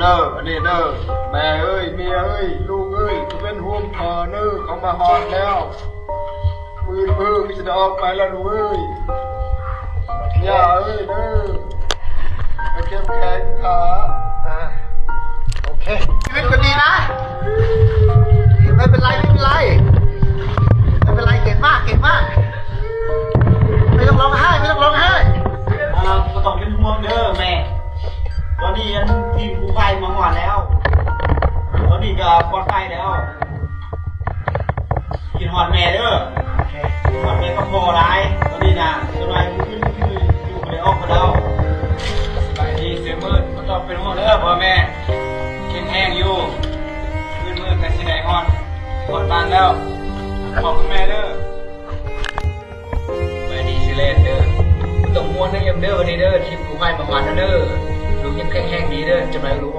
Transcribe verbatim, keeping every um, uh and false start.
เด้อ อันนี้เด้อ แม่เอ้ย เมียเอ้ย ลูกเอ้ย เป็นห่วงพ่อเด้อ เขามาฮอดแล้ว มื้อเพิ่งสิได้ออกไปแล้วลูกเอ้ย ย่าเอ้ยเด้อ ไปเข้มแข็งขา อ่า โอเค ชีวิตก็ดีนะ ไม่เป็นไร ไม่เป็นไร ไม่เป็นไร เก่งมาก เก่งมาก ไม่ต้องร้องไห้ ไม่ต้องร้องไห้ อ่าบ่ต้องเป็นห่วงเด้อแม่ ตอนนี้อันทีมกู้ภัยมาฮอดแล้ว ตอนนี้ก็ปลอดภัยแล้ว คิดฮอดแม่เด้อ คิดฮอดแม่กับพ่อหลาย ตอนนี้นะสบายขึ้นคืออยู่บ่ได้ออกไปแล้ว ไปดีเสียมืดบ่ต้องเป็นห่วงเด้อพ่อแม่เข้มแข็งอยู่มืดมืดก็สิได้ฮอดฮอดบ้านแล้วขอบคุณแม่เด้อ ไปดีสิเลนเด้อบ่ต้องห่วงนะยมเด้อวันนี้เด้อ ทีมกู้ภัยมาฮอดแล้วเด้อ ลูกยังแข็งแรงดีเด้อ จังได๋ลูก